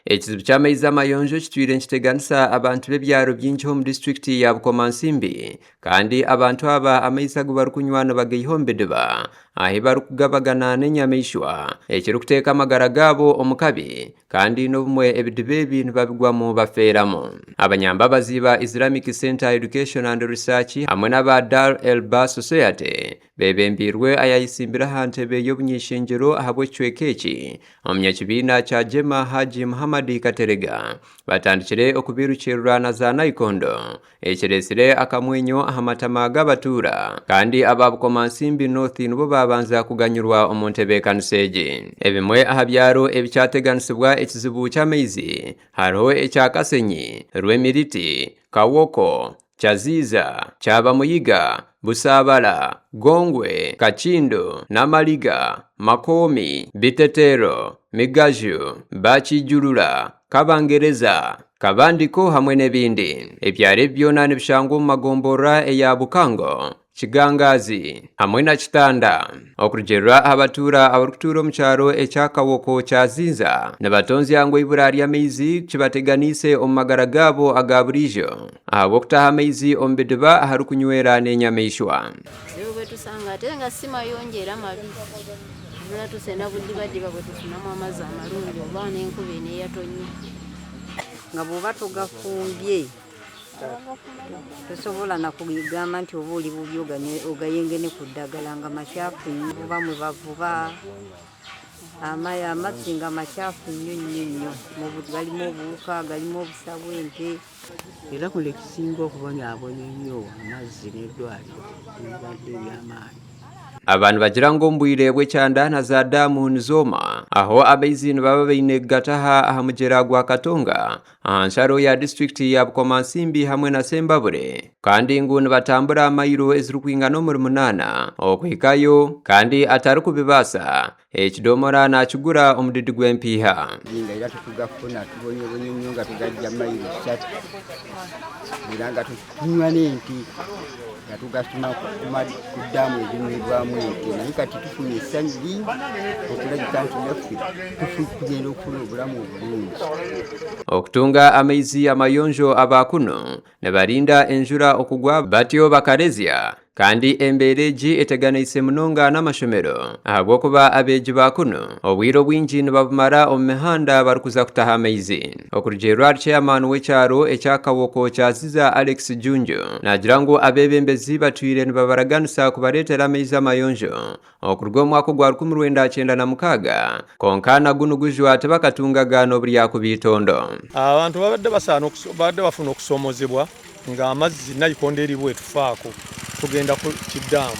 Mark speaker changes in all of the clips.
Speaker 1: Ekizibu ky'amaizi amayonjo kitwire nikiteganisa abantu b'ebyaro bingi omu disiturikiti ya Bukomansimbi kandi abantu aba amaizi agu barikunywa nibagaiha omu bidiba ahu barikugabagana n'enyamaishwa ekirikuteeka amagara gaabo omu kabi kandi n'obumwe ebidiba ebi nibabigwamu bafeeramu. Abanyambabazi ba Islamic Centre Education and Research hamwe n'aba Dar El Bar Society Beebembeirwe ayayetsimbire aha ntebe y'obuny'eishengyero ahabw'ekicweka eki, omunyakibiina kya JEMA Hajji Muhammad Katerega, batandikire okubairukirira na za naikondo, ekireetsire akamwenyo aha matama g'abatuura kandi aba Bukomansimbi North nibo baabanza kuganyirwa omu ntebeekanisa egi. Ebimwe aha byaro ebikyateganisibwa ekizibu ky'amaizi hariho ekya Kasenyi, Rwemiriti, Kawoko, Kyaziiza, Kyabamuyiga, Busaabala, Gongwe, Kakindo, Namaliga, Makoomi, Biteteero, Migaju, Bakijurura, Kabangereza, Kabandiko hamwe n'ebindi. Ebyaro ebi byona nibishangwa omu magomborora eya Bukango, Kigangaazi hamwe na Kitanda. Okurugiirira aha batuura abarikutuura omu kyaro ekya Kawoko Kyazinza nibatonzya ngu eibura ry'amaizi kibateganiise omu magara gaabo aga buriijo ahabw'okutaha amaizi omu bidiba aharikunywera n'enyamaishwa.
Speaker 2: Ebi bwetusanga ate nga si mayonjo era mabi tubura tusena budibadiba bwetufunamu amaizi amarungi oba n'enkuba eno eyatonya.
Speaker 3: Nga bw'oba togafumbye Tosobola na kugamba nti oba oli bubi ogayengene ku ddagala nga makyafu nnyo oba mwe bavuba amazzi nga makyafu nnyo nnyo nnyo galimu obuwuka galimu obusa bw'ente.
Speaker 4: Era kuno ekisinga okubonyaabonya ennyo amazzi n'eddwaliro ebibadde eby'amaanyi.
Speaker 1: Aba nibagira ngu omu bwire bw'ekyanda na za daamu nizooma aho amaizi nibaba baine kugataha aha mugyera gwa Katonga aha nsharo ya disiturikiti ya Bukomansimbi hamwe na Sembabule kandi ngu nibatambura mayiro ezirikwingana omuri munaana okuhikayo kandi atarikubibaasa ekidomora nakigura omudidi gw'empiiha.
Speaker 5: Nga era tetugafuna tubonyebonye nnyo nga tugajja mayiro ssatu era nga tunywa n'ente nga tugasima ku ddaamu ezinywebwamu ente naye kati tufunye essanyu lingi okulabika nti naffe tugenda okufuna obulamu obulungi.
Speaker 1: Okutunga amaizi amayonjo aba kunu nibarinda enjura okugwa batyo bakarezya kandi embeera egi eteganiise munonga n'amashomero ahabw'okuba abeegi ba kunu obwire obwingi nibabumara omu mihanda barikuza kutaha amaizi. Okurugiirira ahari Chairman w'ekyaro ekya Kawoko Kyaziza Alex Junju naagira ngu abeebembezi batwire nibabaraganisa kubareetera amaizi amayonjo okuruga omu mwaka ogwa 1996 kwonka na gunu gujwa tibakatungaga n'obu ryakuba eitondo.
Speaker 6: Abantu babadde basaana babadde bafuna okusoomozebwa ng'amazzi nayikondo eri bwetufaako tugenda ku kiddaamu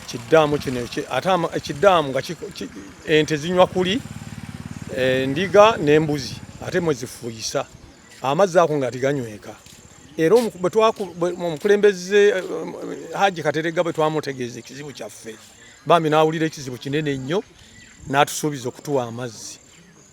Speaker 6: kiddaamu kino ate ekiddaamu nga ente zinywa kuli endiga n'embuzi ate mwe zifuuyisa amazzi ago nga teganyweka era omukulembeze eh, Haji Kateregga bwe twamutegeeza ekizibu kyaffe bambi n'awulira ekizibu kinene nnyo n'atusuubiza okutuwa amazzi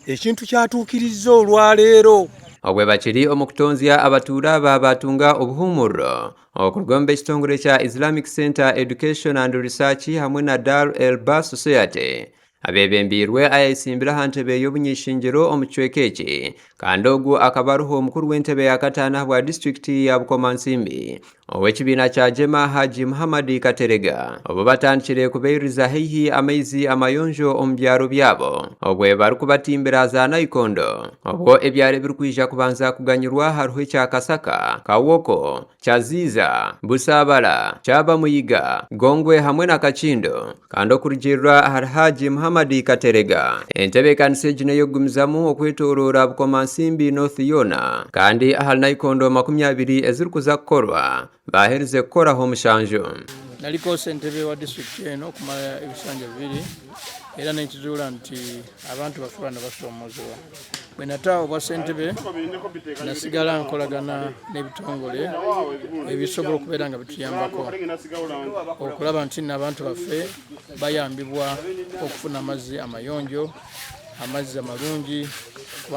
Speaker 6: ekintu kyatuukirizza olwaleero.
Speaker 1: Obwe bakiri omu kutonzya abatuura aba baatunga obuhuumuriro okuruga omu b'ekitongore kya Islamic Centre Education and Research hamwe na Dar El Bar Society abeebembeirwe ayetsimbire aha ntebe y'obuny'eishengyero omu kicweka eki kandi ogu akaba ariho mukuru w'entebe ya kataano ahabwa disiturikiti ya Bukomansimbi ow'ekibiina kya JEMA Hajji Muhammad Katerega obu batandikire kubaiririza haihi amaizi amayonjo omu byaro byabo obwe barikubatimbira za naikondo obwo ebyaro ebirikwija kubanza kuganyirwa hariho ekya Kasaka, Kawoko, Kyaziiza, Busaabala, Kyabamuyiga, Gongwe hamwe na Kakindo kandi okurugiirira ahari Hajji Muhammad Katerega, entebeekanisa egi n'ey'okugumizamu okwetoroora Bukomansimbi North yoona kandi ahari naikondo 20 ezirikuza kukorwa baaherize kukoraho mushanju.
Speaker 7: Naliko ssentebe wa disitulikiti eno okumala ebisanja bibiri era nenkizuula nti abantu baffe bano basoomozebwa. Bwe nata obwa ssentebe nasigala nkolagana n'ebitongole ebisobola okubeera nga bituyambako okulaba nti nno abantu baffe bayambibwa okufuna amazzi amayonjo, amazzi amalungi.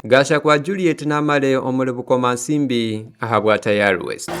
Speaker 1: Gashakwa Juliet Namale omuri Bukomansimbi ahabwa Tayari West.